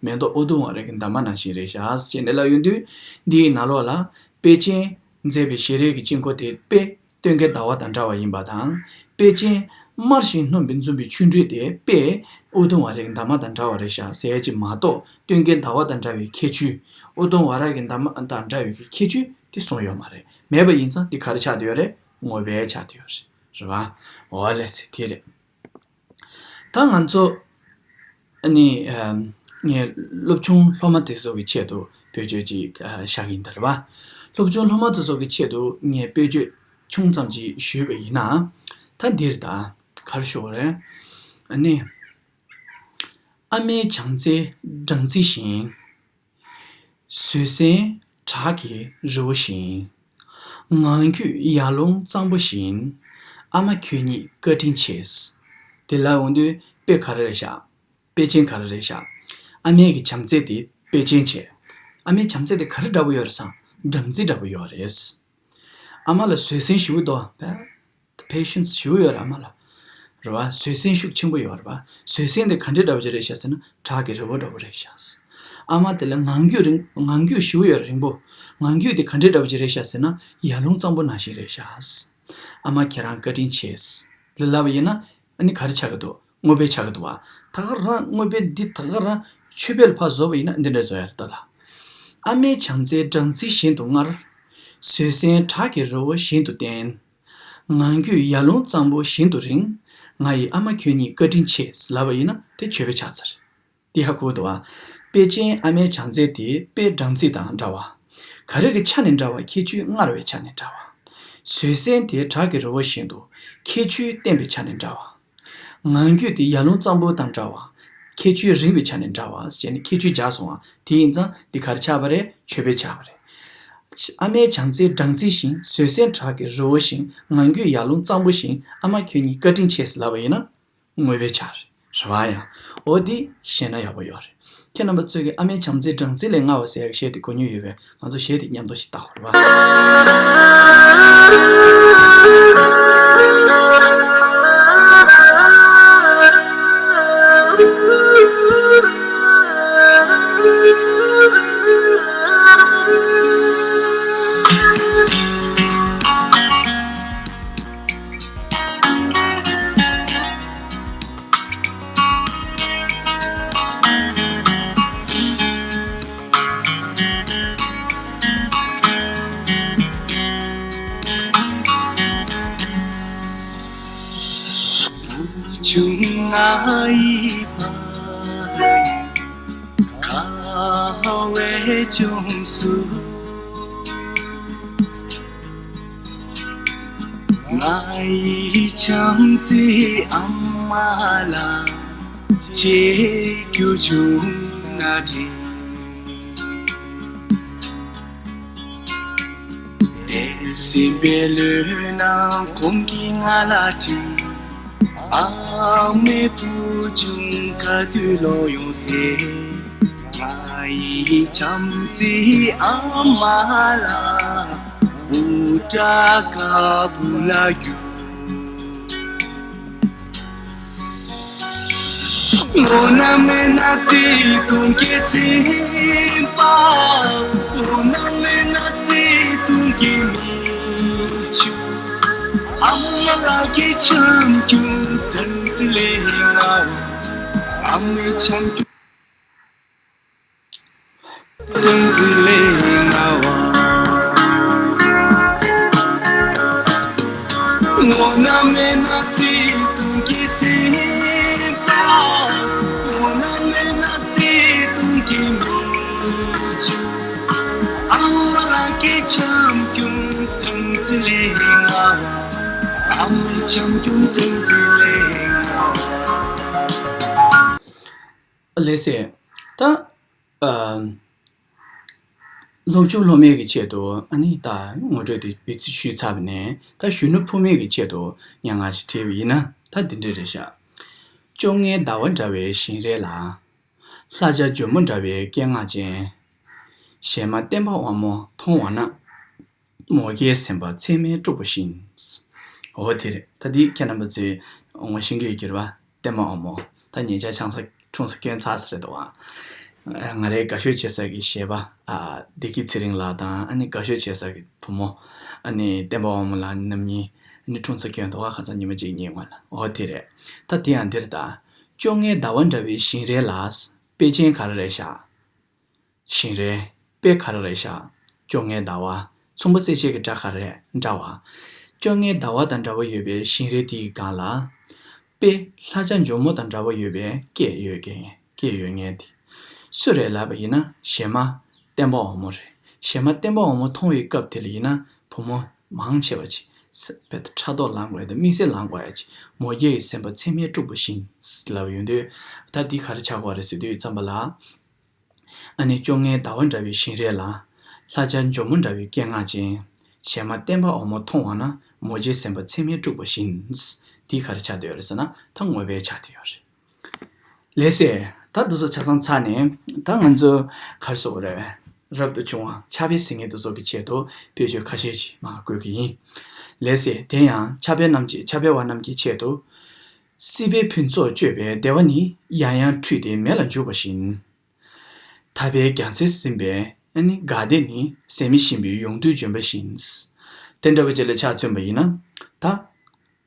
མེ་ཏོག་ཨུ་དུམ་ཝཱ་རའི་གི་འདབ་མ་ནང་བཞིན་རེད་ཤག་ཅེས་ནས་ལབ་ཡོང་དུས། འདིའི་ནང་ལོགས་ལ། དཔེ་ཅན། མཛེས་པའི་ཞལ་རས་ཀྱི་དཀྱིལ་འཁོར་དེ་དཔེ། སྟོན་ཀའི་ཟླ་བ་དང་འདྲ་བ་ཡིན་པ་དང་། དཔེ་ཅན། དམར་ཞིང་སྣུམ་པའི་འཛུམ་པའི་ཆོ་འཕྲུལ་དེ་དཔེ། ཨུ་དུམ་ཝཱ་རའི་གི་འདབ་མ་དང་འདྲ་བ་རེད་ཤག་ཟེར་ཡ་ཅིག་མ་གཏོགས། སྟོན་ཀའི་ཟླ་བ་དང་འདྲ་བའི་ཁྱད་ཆོས། ཨུ་དུམ་ཝཱ་ར་གི་འདབ་མ་དང་འདྲ་བའི་ཁྱད་ཆོས་དེ་གསུངས་ཡོད་མ་རེད། མེད་པ་ཡིན་ཙང་དེ་ག་རེ་ཆགས་བསྡད་ཡོད་རེད། དངོས་པོ་ཆགས་བསྡད་ཡོད་རེད། རེད་བ། འོ་ལགས་སེ། དེ་རེད། ད་ང་ཚོ་ཨ་ནི་ཨམ་ངས་སློབ་ཆུང་སློབ་མ་དེ་ཚོ་གི་ཆེད་དུ་བེད་སྤྱོད་ཅིག་ཨ་བཞག་གི་ཡིན་ད། རེད་བ། སློབ་ཆུང་སློབ་མ་དེ་ཚོ་གི་ཆེད་དུ་ངས་བེད་སྤྱོད་ཆུང་ཙམ་ཅིག་ཞུས་པ་ཡིན་ན། ད་འདིར་ད་ག་རེ་ཞུ་དགོས་རེད། ཨ་ནི། ཨ་མའི་བྱམས་བརྩེའི་སྦྲང་རྩི་བཞིན། བཟོད་བསྲན་བྲག་གི་རི་བོ་བཞིན། ངང་རྒྱུད་ཡར་ཀླུང་གཙང་པོ་བཞིན། ཨ་མ་ཁྱོད་ཉིད་བཀའ་དྲིན་ཆེ། དེ་ལབ་འོང་དུས་དཔེ་ག་རེ་རེད་ཤག་དཔེ་ཅན་ག་རེ་རེད་ཤག་ཨ་མའི་གི་བྱམས་བརྩེ་དེ་དཔེ་ཅན་བྱས། ཨ་མའི་བྱམས་བརྩེ་དེ་ག་རེ་འདྲ་པོ་ཡོད་རེད་ཟེར་ན་སྦྲང་རྩི་འདྲ་པོ་ཡོད་རེད། ཨ་མ་ལ་བཟོད་བསྲན་ཞེ་པོ་འདུག་པ། patience ཞེ་པོ་ཡོད་རེད་ཨ་མ་ལ། རེད་པ། བཟོད་བསྲན་ཤུགས་ཆེན་པོ་ཡོད་རེད་པ། བཟོད་བསྲན་དེ་ག་འདྲ་འདྲ་པོ་ཅིག་རེད་ཤག་ཟེར་ན་བྲག་གི་རི་བོ་འདྲ་པོ་རེད་ཤག་ཨ་མ་དེ་ལ་ངང་རྒྱུད་རིང་ངང་རྒྱུད་ཞེ་པོ་ཡོད་རེད་རིང་པོ། ངང་རྒྱུད་དེ་ག་འདྲ་འདྲ་པོ་ཅིག་རེད་ཤག་ཟེར་ན་ཡར་ཀླུང་གཙང་པོ་ནང་བཞིན་རེད་ཤག་ཨ་མ་ཁྱེད་རང་བཀའ་དྲིན་ཆེ། ལབ་པ་ཡིན་ན་ཨ་ནི་ག་རེ་ཆགས་ཀྱི་འདུག་དངོས་དཔེ་ཆགས་ཀྱི་འདུག་པ། ད་ག་རང་དངོས་དཔེ་འདི་ད་ག་རང་ཆོས་དཔེ་ལ་ཕར་བཟོ་བ་ཡིན་ན་འདི་འདྲ་བཟོ་ཡ་རེད་ད་ལ། ཨ་མའི་བྱམས་བརྩེ་སྦྲང་རྩི་བཞིན་དུ་མངར། བཟོད་བསྲན་བྲག་གི་རི་བོ་བཞིན་དུ་བརྟན། ངང་རྒྱུད་ཡར་ཀླུང་གཙང་པོ་བཞིན་དུ་རིང་། ང་ཡི་ཨ་མ་ཁྱོད་ཉིད་བཀའ་དྲིན་ཆེ། ལབ་པ་ཡིན་ན་དེ་ཆོས་དཔེ་ཆགས་ཚར། དེ་ཧ་གོ་འདུག་པ། དཔེ་ཅན་ཨ་མའི་བྱམས་བརྩེ་དེ་དཔེ་སྦྲང་རྩི་དང་འདྲ་བ། ག་རེ་གི་ཆ་ནས་འདྲ་བ། ཁྱད་ཆོས་མངར་བའི་ཆ་ནས་འདྲ་བ། བཟོད་བསྲན་དེ་བྲག་གི་རི་བོ་བཞིན་དུ་ཁྱད་ཆོས་བརྟན་པའི་ཆ་ནས་འདྲ་བ། ངང་རྒྱུད་དེ་ཡར་ཀླུང་གཙང་པོ་དང་འདྲ་བ། ཁྱད་ཆོས་རིང་བའི་ཆ་ནས་འདྲ་བ་ཟེར་ནས་ཁྱད་ཆོས་སྦྱར་སོང་བ། དེ་ཡིན་ཙང་འདི་ག་རེ་ཆགས་པ་རེད། ཆོས་དཔེ་ཆགས་པ་རེད། ཨ་མའི་བྱམས་བརྩེ་སྦྲང་རྩི་བཞིན། བཟོད་བསྲན་བྲག་གི་རི་བོ་བཞིན། ངང་རྒྱུད་ཡར་ཀླུང་གཙང་པོ་བཞིན། ཨ་མ་ཁྱོད་ཉིད་བཀའ་དྲིན་ཆེ་ཟེར་ལབ་པ་ཡིན་ན། དངོས་དཔེ་ཆགས་རེད་པ། ཡང་འོ་འདི་ཤེས་ན་ཡག་པོ་ཡོད་རེད། ཁྱེད་རྣམ་པ་ཚོས་ཀྱི་ཨ་མའི་བྱམས་བརྩེ་སྦྲང་རྩི་ལས་མངར་བ་ཟེར་ཡག་གི་གཞས་དེ་གོ་མྱོང་ཡོད་པས། ང་ཚོ་གཞས་དེ་མཉམ་དུ་ཞིག་བལྟ་དགོས་རེད་པ། བུ་ཆུང་ང་ཡི་ཕ་ཡུལ་ཁ་བའི་ལྗོངས་སུ། ང་ཡི་བྱམས་བརྩེའི་ཨ་མ་ལགས་མཇལ་རྒྱུ་བྱུང་ན་དྲན། དེ་སྲིད་པའི་ལོ་ན་ཁོང་གིས་ང་ལ་དྲིས། ཨ་མའི་བུ་ཆུང་ག་དུས་ལོག་ཡོང་ཟེར། ང་ཡི་བྱམས་བརྩེའི་ཨ་མ་ལགས་འུར་སྒྲ་དཀར་པོ་ལ་རྒྱུག་ངོ་ན་མེད་ན་བརྩེ་དུང་གི་སེམས་པ། ངོ་ན་མེད་ན་བརྩེ་དུང་གི་མིག་ཆུ། ཨ་མ་ལགས་ཀྱི་བྱམས་སྐྱོང་སྦྲང་རྩི་ལས་མངར་བ། ཨ་མའི་བྱམས་སྐྱོང་སྦྲང་རྩི་ལས་མངར་བ། ངོ་ན་མེད་ན་བརྩེ་དུང་གི་སེམས་པ། ངོ་ན་མེད་ན་བརྩེ་དུང་གི་མིག་ཆུ། ཨ་མ་ལགས་ཀྱི་བྱམས་སྐྱོང་སྦྲང་རྩི་ལས་མངར་བ། ཨ་མའི་བྱམས་སྐྱོང་སྦྲང་རྩི་ལས་མངར་བ། ལགས་སེ། ད། ཨ། སློབ་ཆུང་སློབ་མའི་གི་ཆེད་དུ་ཨ་ནི་ད་ངོ་སྤྲོད་དེ་བེད་སྤྱོད་ཞུས་ཚར་བ་ནས་ད་གཞོན་ནུ་ཕོ་མོའི་གི་ཆེད་དུ་སྙན་ངག་ཅིག་བྲིས་པ་ཡིན་ན་ད་འདི་འདྲ་རེད་ཤག་སྐྱོ་ངལ་ཟླ་བ་འདྲ་བའི་ཞིང་རལ་ལ། ལྷ་བྱ་འཇོལ་མོ་འདྲ་བའི་སྐད་ངག་ཅན། གཞས་མ་བསྟན་པ་དབང་མོ་མཐོང་བ་ན། མོ་སྐྱེས་སེམས་པ་ཚད་མས་དཀྲུགས་པ་བཞིན། འོ་དེ་རེད། ད་འདི་ཁྱེད་རྣམ་པ་ཚོས་ངོ་ཤེས་ཀྱི་ཡོད་ཀྱི་རེད་པ། བསྟན་པ་དབང་མོ། ད་ཉེ་ཆར་ཆང་ས་འཁྲུངས་ས་སྐྱོན་ཚར་ས་རེད་འདུག་ཨ། ང་རའི་དགའ་ཤོས་བྱེད་ས་གི་གཞས་པ། ཨ། བདེ་སྐྱིད་ཚེ་རིང་ལགས་དང་ཨ་ནི་དགའ་ཤོས་བྱེད་ས་གི་བུ་མོ། ཨ་ནི་བསྟན་པ་དབང་མོ་ལགས་རྣམ་གཉིས་ཨ་ནི་འཁྲུངས་ས་སྐྱོན་འདུག་ཨ། ཁ་སང་ཉི་མ་གཅིག་གཉིས་སྔོན་ལ། འོ་དེ་རེད། ད་དེ་ཡང་འདིར་ད། སྐྱོ་ངལ་ཟླ་བ་འདྲ་བའི་ཞིང་རལ་ལ། དཔེ་ཅན་ག་རེ་རེད་ཤག་ཞིང་རལ། དཔེ་ག་རེ་རེད་ཤག་སྐྱོ་ངལ་ཟླ་བ། མཚུངས་པ་གསལ་བྱེད་ཀྱི་སྒྲ་ག་རེ་རེད། འདྲ་བ། སྐྱོ་ངལ་ཟླ་བ་དང་འདྲ་བ་ཡོད་པའི་ཞིང་རལ་དེའི་སྒང་ལ། དཔེ་ལྷ་བྱ་འཇོལ་མོ་དང་འདྲ་བ་ཡོད་པའི་སྐད་ཡོད་མཁན། སྐད་ཡོད་མཁན་དེ། སུ་རེད་ལབ་པ་ཡིན་ན་གཞས་མ་བསྟན་པ་དབང་མོ་རེད། གཞས་མ་བསྟན་པ་དབང་མོ་མཐོང་བའི་སྐབས་དེ་ལ་ཡིན་ན་བུ་མོ་མང་ཆེ་བ་ཅིག་ས་དཔེ་ཕྲག་དོག་ལངས་དགོས་ཡ་དང་དམིགས་བསལ་ལངས་དགོས་ཡ་ཅིག་མོ་སྐྱེས་ཀྱི་སེམས་པ་ཚད་མས་དཀྲུགས་པ་བཞིན་ལབ་ཡོང་དུས། ད་འདི་ག་རེ་ཆགས་ཀྱི་ཡོད་རེད་ཟེར་དུས་ཙམ་པ་ལ། ཨ་ནི་སྐྱོ་ངལ་ཟླ་བ་འདྲ་བའི་ཞིང་རལ་ལ། ལྷ་བྱ་འཇོལ་མོ་འདྲ་བའི་སྐད་ངག་ཅན། གཞས་མ་བསྟན་པ་དབང་མོ་མཐོང་བ་ན། མོ་སྐྱེས་སེམས་པ་ཚད་མས་དཀྲུགས་པ་བཞིན། འདི་ག་རེ་ཆགས་བསྡད་ཡོད་རེད་ཟེར་ན་ད་དངོས་དཔེ་ཆགས་བསྡད་ཡོད་རེད། ལགས་སེ། ད་དེ་ཚོ་ཆ་ཚང་ཚར་ནས་ད་ང་ཚོ་ག་རེ་ཟེར་དགོས་རེད། རབ་ཏུ་བྱུང་བ་ཕྱག་དཔེ་གཟིགས་མཁན་དེ་ཚོ་གི་ཆེད་དུ་དཔེ་བརྗོད་ཁ་ཤས་ཤིག་མར་བཀོད་ཀྱི་ཡིན། ལགས་སེ། དེ་ཡང་ཕྱག་དཔེ་རྣམས་ཀྱི་ཕྱག་དཔེ་བ་རྣམས་ཀྱི་ཆེད་དུ། སྲིད་པའི་ཕུན་ཚོགས་སྤྱོད་པའི་བདེ་བ་ནི། ཡང་ཡང་འཁྲུལ་ཏེ་མེ་ལ་འཇུག་པ་བཞིན། ཐར་པའི་རྒྱ་མཚོ་ཟིན་པའི་ཨ་ནི་དགའ་བདེ་ནི། ཟད་མི་ཤེས་པའི་ཡོངས་འདུའི་ལྗོན་པ་བཞིན། དེ་འདྲ་བའི་ཆེད་ལ་ཕྱག་མཚོན་པ་ཡིན་ན། ད་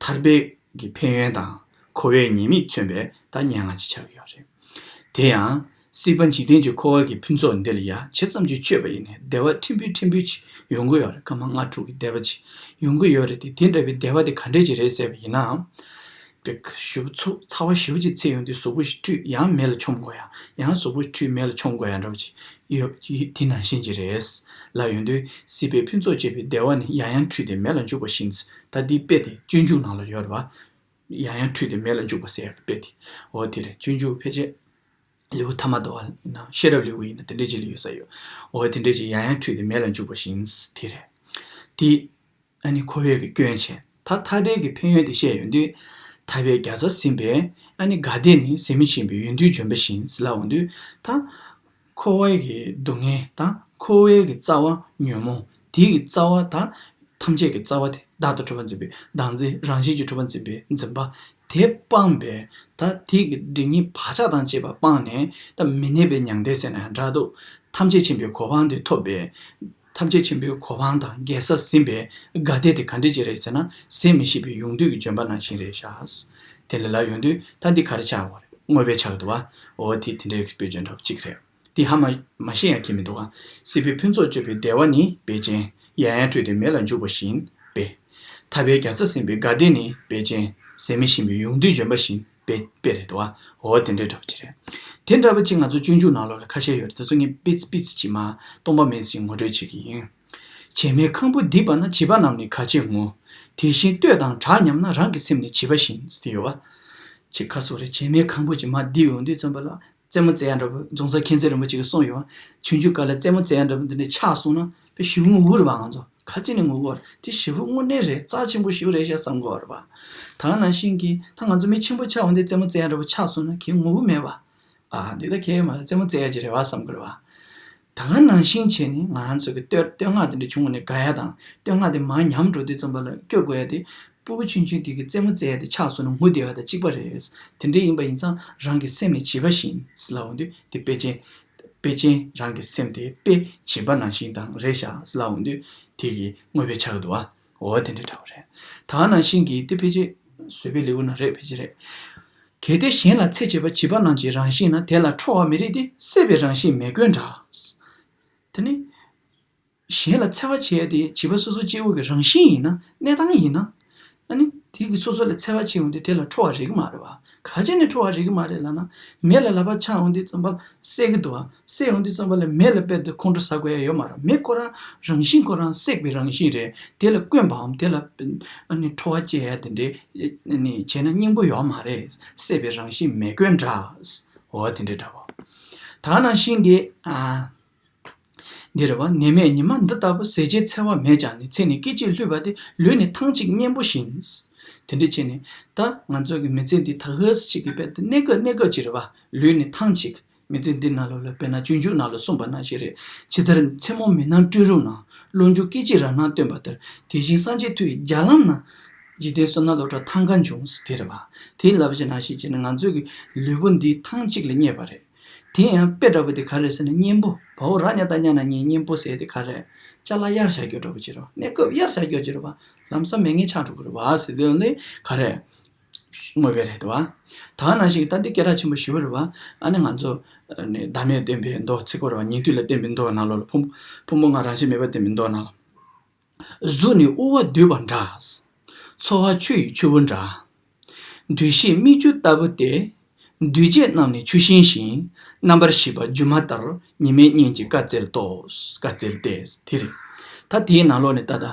ཐར་པའི་གི་ཕན་ཡོན་དང་འཁོར་བའི་ཉེས་དམིགས་མཚོན་པའི་ད་སྙན་ངག་ཅིག་ཆགས་ཀྱི་ཡོད་རེད། དེ་ཡང་སྲིད་པ་འཇིག་རྟེན་གྱི་འཁོར་བ་གི་ཕུན་ཚོགས་འདི་ལ་ཡ་ཇི་ཙམ་གྱིས་སྤྱོད་པ་ཡིན་ནའི་བདེ་བ་ཕྲན་བུ་ཕྲན་བུ་ཅིག་ཡོང་གི་ཡོད་རེད། སྐར་མ་ལྔ་དྲུག་གི་བདེ་བ་ཅིག་ཡོང་གི་ཡོད་རེད་དེ། དེ་འདྲ་བའི་བདེ་བ་དེ་ག་འདྲས་ཅིག་རེད་ཟེར་བ་ཡིན་ནའང་། དཔེ་ཞེ་པོ་ཚུགས་ཚ་བ་ཞེ་པོ་ཅིག་ཚད་ཡོང་དུས་གཟུགས་པོ་ཞིག་འཁྲུད་ཡང་མེ་ལ་མཆོང་དགོས་ཡ། ཡང་གཟུགས་པོ་འཁྲུད་མེ་ལ་མཆོང་དགོས་ཡ་འདྲ་བོ་ཅིག་ཡོད། དེ་ནང་བཞིན་ཅིག་རེད། ལ་ཡོང་དུས་སྲིད་པའི་ཕུན་ཚོགས་སྤྱོད་པའི་བདེ་བ་ནི། ཡང་ཡང་འཁྲུལ་ཏེ་མེ་ལ་འཇུག་པ་བཞིན། ད་འདི་དཔེ་དེ་སྤྱོད་འཇུག་ནང་ལ་ཡོད་རེད་བ། ཡང་ཡང་འཁྲུལ་ཏེ་མེ་ལ་འཇུག་པ་ཟེར་ཡག་གི་དཔེ་དེ། འོ་དེ་རེད། སྤྱོད་འཇུག་ཕལ་ཆེར་ལེའུ་ཐ་མ་དོ་བ་ཡིན་ན་ཤེས་རབ་ལེའུ་ཡིན་ན་དེ་འདྲས་ཅིག་ལ་ཡོད་ས་ཡོད། འོ་དེ་འདྲས་ཅིག་ཡང་ཡང་འཁྲུལ་ཏེ་མེ་ལ་འཇུག་པ་བཞིན་དེ་རེད། དེ་ཨ་ནི་འཁོར་བའི་གི་སྐྱོན་བྱས། ད་ཐར་པའི་གི་ཕན་ཡོན་དེ་བཤད་ཡོང་དུས། ཐར་པའི་རྒྱ་མཚོ་ཟིན་པའི་ཨ་ནི་དགའ་བདེ་ནི། ཟད་མི་ཤེས་པའི་ཡོངས་འདུའི་ལྗོན་པ་བཞིན་ཟེར་ལབ་ཡོང་དུས། ད་འཁོར་བའི་གི་སྡུག་བསྔལ་དང་འཁོར་བའི་གི་རྩ་བ་ཉོན་མོངས་དེའི་གི་རྩ་བ་དང་། ཐམས་ཅད་ཀྱི་རྩ་བ་དེ་བདག་ཏུ་གྲུབ་པར་འཛིན་པའི་བདག་འཛིན། རང་བཞིན་གྱིས་གྲུབ་པར་འཛིན་པའི་འཛིན་པ་དེ་སྤངས་པས། ད་དེ་གི་སྒྲིབ་གཉིས་བག་ཆགས་དང་བཅས་པ་སྤངས་ནས། ད་མི་གནས་པའི་མྱང་འདས་ཟེར་ན་ཡང་འདྲ་འདུག་ཐམས་ཅད་མཁྱེན་པའི་གོ་འཕང་དེ་ཐོབ་པས། ཐམས་ཅད་མཁྱེན་པའི་གོ་འཕང་དང་རྒྱལ་ས་ཟིན་པའི་དགའ་བདེ་དེ་ག་འདྲ་ཅིག་རེད་ཟེར་ན། ཟད་མི་ཤེས་པའི་ཡོངས་འདུའི་ལྗོན་པ་ནང་བཞིན་རེད་ཤག་དེ་ལ་ལབ་ཡོང་དུས་ད་འདི་ག་རེ་ཆགས་པ་རེད། དངོས་པོའི་ཆགས་འདུག་བ། འོ་དེ་དེ་འདྲའི་དཔེ་བརྗོད་འདྲ་པོ་གཅིག་རེད། དེ་ཧ་མ་མ་ཤེས་ཡང་ཁྱད་མི་འདུག་ག་སྲིད་པའི་ཕུན་ཚོགས་སྤྱོད་པའི་བདེ་བ་ནི། དཔེ་ཅན། ཡང་ཡང་འཁྲུལ་ཏེ་མེ་ལ་འཇུག་པ་བཞིན་དཔེ། ཐར་པའི་རྒྱ་མཚོ་ཟིན་པའི་དགའ་བདེ་ནི། དཔེ་ཅན། ཟད་མི་ཤེས་པའི་ཡོངས་འདུའི་ལྗོན་པ་བཞིན་དཔེ་དཔེ་རེད་འདུག་ག་འོ་དེ་འདྲའི་འདྲ་པོ་ཅིག་རེད། དེ་འདྲ་པོ་ཅིག་ང་ཚོ་སྤྱོད་འཇུག་ནང་ལོགས་ལ་ཁ་ཤས་ཡོད་རེད། དེ་ཚོ་ངས་པིས་པིས་ཅིག་མར་སྟོང་པ་མིན་ཞིག་ངོ་སྤྲོད་བྱེད་ཀྱི་ཡིན། བྱེ་མའི་ཁང་བུ་བརྡིབས་པ་ན། བྱིས་པ་རྣམས་ནི་ག་ཆེར་ངུ། དེ་བཞིན་བསྟོད་དང་གྲགས་ཉམས་ན། རང་གི་སེམས་ནི་བྱིས་པ་བཞིན། དེ་ཡོད་བ། ཅིག་ཁ་སོ་རེད། བྱེ་མའི་ཁང་བུ་ཅིག་མར་བརྡིབས་ཡོང་དུས་ཙམ་པ་ལ། རྩེད་མོ་རྩེ་ཡ་འདྲ་པོ། རྫོང་སར་མཁྱེན་བརྩེ་རིན་པོ་ཆེ་གིས་གསུངས་ཡོད། ཆུང་ཆུང་སྐབས་ལ་རྩེད་མོ་རྩེ་ཡ་འདྲ་པོ་འདི་འདྲ་ཆགས་སོང་ན་དཔེ་ཞེ་པོ་ངུ་གི་རེད་པ། ང་ཚོ་ག་ཅི་ནས་ངུ་གི་རེད། དེ་ཞེ་པོ་དངོས་གནས་རེད། རྩ་ཆེན་པོ་ཞེ་པོ་རེད་ཤག་བསམ་གི་རེད་པ། ད་ག་ནང་བཞིན་གྱི་ད་ང་ཚོ་མི་ཆེན་པོ་ཆགས་འོང་དུས་རྩེད་མོ་རྩེ་ཡ་འདྲ་པོ་ཆགས་སོང་ན་གས་ངུ་གི་མེད་པ། ཨ་འདི་ད་གས་མ་རེད། རྩེད་མོ་རྩེ་ཡ་ཅིག་རེད་པ་བསམ་གི་རེད་པ། ད་ག་ནང་བཞིན་བྱས་ནས་ང་རང་ཚོ་གི་བསྟོད་བསྟོད་བསྔགས་དེ་འདྲ་བྱུང་བ་ནས་དགའ་ཡ་དང་། བསྟོད་བསྔགས་དེ་མར་ཉམས་འགྲོ་དུས་ཙམ་པ་ལ་སྐྱོ་དགོས་ཡ་དེ། སྤུ་གུ་ཆུང་ཆུང་དེ་གི་རྩེད་མོ་རྩེ་ཡ་དེ་ཆགས་སོང་ན་ངུ་བསྡད་པ་དང་གཅིག་པ་རེད། དེ་འདྲ་ཡིན་པ་ཡིན་ཙང་རང་གི་སེམས་ནི་བྱིས་པ་བཞིན་ཟེར་ལབ་ཡོང་དུས་དེ་དཔེ་ཅན། དཔེ་ཅན་རང་གི་སེམས་དེ་དཔེ་བྱིས་པ་ནང་བཞིན་དང་རེད་ཤག་ཟེར་ལབ་ཡོང་དུས་དེ་གི་དངོས་པོའི་ཆགས་འདུག་བ། འོ་དེ་འདྲ་འདྲ་བོ་རེད། ད་ག་ནང་བཞིན་གྱི་དེ་ཕལ་ཆེར་བཟོད་པའི་ལེའུ་ན་རེད། ཕལ་ཆེར་རེད། གལ་ཏེ་གཞན་ལ་འཚེ་བྱེད་པ་བྱིས་པ་རྣམས་ཀྱི་རང་བཞིན་ན། དེ་ལ་ཁྲོ་བ་མི་རིགས་ཏེ། སྲེད་པའི་རང་བཞིན་མེ་བཀོན་འདྲ། དེ་ནི། གཞན་ལ་འཚེ་བ་བྱེད་ཡ་དེ་བྱིས་པ་སོ་སོ་སྐྱེ་བོ་གི་རང་བཞིན་ཡིན་ན། གནས་སྟངས་ཡིན་ན། ཨ་ནི་དེ་གི་སོ་སོ་ལ་འཚེ་བ་བྱེད་ཡོང་དུས་དེ་ལ་ཁྲོ་བ་རེག་གི་མ་རེད་པ། ག་ཅི་ནས་ཁྲོ་བ་རེག་གི་མ་རེད་ལབ་ན། མེ་ལ་ལག་པ་འཆང་ཡོང་དུས་ཙམ་པ་ལ་སྲེག་གི་འདུག་པ། སྲེག་ཡོང་དུས་ཙམ་པ་ལ་མེ་ལ་དཔེ་དེ་ཁོང་ཁྲོ་ཟ་དགོས་ཡ་ཡོད་མ་རེད། མེ་ཁོ་རང་རང་བཞིན་ཁོ་རང་སྲེག་པའི་རང་བཞིན་རེད། དེ་ལ་བཀོན་པའམ་དེ་ལ་ཨ་ནི་ཁྲོ་བ་སྐྱེ་ཡ་དེ་འདྲས་ཨ་ནི་བྱས་ན་སྙིང་པོ་ཡོད་མ་རེད། སྲེད་པའི་རང་བཞིན་མེ་བཀོན་འདྲ། འོ་དེ་འདྲས་འདྲ་བ། ད་ག་ནང་བཞིན་གྱི་ཨ། འདི་རེད་བ། ནད་མེད་ཉི་མ་འདི་ལྟ་བུ། ཟད་བྱེད་འཚེ་བ་མེད་ཀྱང་ནི། ཚེ་ནི་སྐད་ཅིག་བསླུས་པ་སྟེ། ལུས་ནི་ཐང་ཅིག་གཉེན་པོ་བཞིན། དེ་འདྲ་བྱས་ནས་ད་ང་ཚོ་གི་མི་ཚེ་འདི་ད་ག་ཟེ་ཅིག་གི་དཔེ་དེ་གནས་སྐབས་གནས་སྐབས་ཅིག་རེད་བ། ལུས་ནི་ཐང་ཅིག་མི་ཚེ་འདི་ནང་ལོགས་ལ་དཔེར་ན་སྤྱོད་འཇུག་ནང་ལ་གསུངས་པ་ནང་བཞིན་རེད། ཇི་ལྟར་མཚན་མོ་མི་སྣང་སྤྲིན་རུམ་ན། གློག་འཁྱུག་སྐད་ཅིག་རང་སྣང་སྟོན་པ་ལྟར། དེ་བཞིན་སངས་རྒྱས་མཐུ་ཡི་རྒྱ་ལམ་ན། འཇིག་རྟེན་བསོད་ནམས་སློབ་གྲྭ་ཐང་ག་འབྱུང་། དེ་རེད་བ། དེ་ལབ་བྱས་ནང་བཞིན་བྱས་ནས་ང་ཚོ་གི་ལུས་པོ་འདི་ཐང་ཅིག་ལ་བསྙད་པ་རེད། དེ་ཡང་དཔེ་འདྲ་པོ་དེ་ག་རེ་ཟེར་ན་གཉེན་པོ། བའོ་ར་ཉ་ད་ཉ་ན་ཉེ་གཉེན་པོ་ཟེར་དེ་ག་རེ། ཅ་ལག་གཡར་བཞག་རྒྱུ་འདྲ་པོ་ཅིག་རེད་བ། གནས་སྐབས་གཡར་བཞག་རྒྱུ་ཅིག་རེད་བ། ལམ་སང་མེད་མཁན་ཆགས་འགྲོ་གི་རེད་བ་ཟེར་དུས་ནི་ག་རེ། དངོས་པོ་རེད་བ། ད་ག་ནང་བཞིན་ད་འདི་སྐད་གྲགས་ཆེན་པོ་ཞེ་པོ་རེད་བ། ཨ་ནི་ང་ཚོ་ནི་བདག་མེད་བསྟན་པའི་མདོ་ཚིག་གོ་རེད་བ། ཉན་ཐོས་ལ་བསྟན་པའི་མདོ་ནང་ལོགས་ལ་ཕུང་ཕུང་པོ་ལྔ་རང་བཞིན་མེད་པར་བསྟན་པའི་མདོ་ནང་ལ། གཟུགས་ནི་དབུ་བ་དུད་པ་འདྲ། ཚོར་བ་ཆུ་ཡི་ཆུ་བུར་འདྲ། འདུས་བྱས་སྨིག་རྒྱུ་ལྟ་བུ་སྟེ། འདུས་བྱས་རྣམས་ནི་ཆུ་ཤིང་བཞིན། རྣམ་པར་ཤེས་པ་སྒྱུ་མ་ལྟར། ཉི་མའི་གཉེན་གྱིས་བཀའ་སྩལ་ཏོ། བཀའ་སྩལ་ཏེ། དེ་རེད། ད་དེའི་ནང་ལོགས་ནས་ད་ལྟ་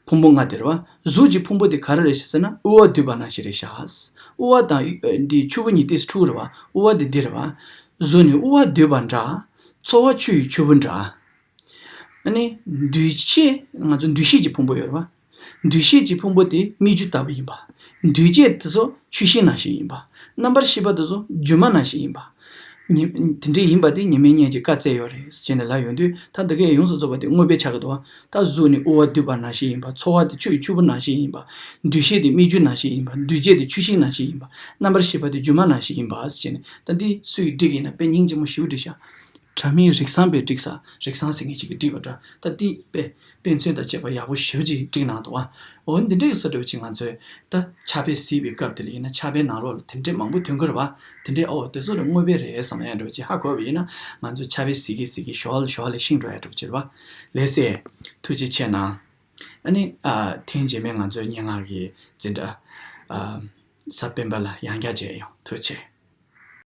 ཕུང་པོ་ལྔ་དེ་རེད་བ། གཟུགས་ཀྱི་ཕུང་པོ་དེ་ག་རེ་རེད་ཟེར་ན་དབུ་བ་དུད་པ་ནང་བཞིན་རེད་ཤག་དབུ་བ་དང་འདི་ཕྱུ་པ་གཉིས་ཏོག་ཙམ་འཁྲུག་རེད་བ། དབུ་བ་དེ་འདི་རེད་བ། གཟུགས་ནི་དབུ་བ་དུད་པ་འདྲ། ཚོར་བ་ཆུ་ཡི་ཆུ་བུར་འདྲ། ཨ་ནི་འདུས་བྱས་ང་ཚོ་འདུ་ཤེས་ཀྱི་ཕུང་པོ་ཡོད་རེད་བ། འདུ་ཤེས་ཀྱི་ཕུང་པོ་དེ་སྨིག་རྒྱུ་ལྟ་བུ་ཡིན་པ། འདུས་བྱས་དེ་ཚོ་ཆུ་ཤིང་ནང་བཞིན་ཡིན་པ། རྣམ་པར་ཤེས་པ་དེ་ཚོ་སྒྱུ་མ་ནང་བཞིན་ཡིན་པ། ཉི་དེ་འདྲས་ཡིན་པ་དེ་ཉི་མའི་གཉེན་གྱིས་བཀའ་སྩལ་ཡོད་རེད་ཟེར་ནས་ལབ་ཡོང་དུས། ད་འདི་གས་ཡོངས་སུ་རྫོགས་པ་དེ་དངོས་པོའི་ཆ་གི་འདུག་བ། ད་གཟུགས་ནི་དབུ་བ་འདུས་པ་ནང་བཞིན་ཡིན་པ། ཚོར་བ་དེ་ཆུ་ཡི་ཆུ་བུར་ནང་བཞིན་ཡིན་པ། འདུ་ཤེས་དེ་སྨིག་རྒྱུ་ནང་བཞིན་ཡིན་པ། འདུ་བྱེད་དེ་ཆུ་ཤིང་ནང་བཞིན་ཡིན་པ། རྣམ་པར་ཤེས་པ་དེ་སྒྱུ་མ་ནང་བཞིན་ཡིན་པ་ཟེར་ནས། ད་འདི་སུས་བསྒྲིགས་ཡིན་ན་དཔེ་སྙིང་རྗེ་མོ་ཞེ་པོ་བསྒྲིགས་ཤག་དྲ་མིག་རིག་བཟང་པས་བསྒྲིགས་ས། རིག་བཟང་ཟེར་མཁན་ཅིག་གིས་བསྒྲིགས་པ་འདྲ། ད་འདི་དཔེ་དཔེ་མཚོན་དང་བཅས་པ་ཡག་པོ་ཞེ་པོ་ཅིག་བསྒྲིགས་གནང་འདུག་བ། འོ་འདི་འདྲ་ཡོད་ས་འདྲ་བོ་ཅིག་ང་ཚོས་ད་ཕྱག་དཔེ་གཟིགས་པའི་སྐབས་དེ་ལ་ཡིན་ན། ཕྱག་དཔེ་ནང་ལོགས་ལ་དེ་འདྲས་མང་པོ་ཐོན་གྱི་རེད་བ། དེ་འདྲས་ཨོ་དེ་ཚོ་ལ་དངོས་པོའི་རེད་བསམ་ཡ་འདྲ་བོ་ཅིག་ཧ་གོ་བ་ཡིན་ན། ང་ཚོ་ཕྱག་དཔེ་གཟིགས་ཀྱི་གཟིགས་ཀྱི་ཞོར་ལ་ཞོར་ལ་ཤེས་འགྲོ་ཡ་འདྲ་བོ་ཅིག་རེད་བ། ལགས་སེ། ཐུགས་རྗེ་ཆེ་གནང་། ཨ་ནི་ཨ་ཐེངས་རྗེས་མའི་ང་ཚོའི་སྙན་ངག་གི་འཛིན་གྲྭ་ཨ་གཟའ་སྤེན་པ་ལ་ཡང་བསྐྱར་མཇལ་ཡོང་། ཐུགས་རྗེ་ཆེ།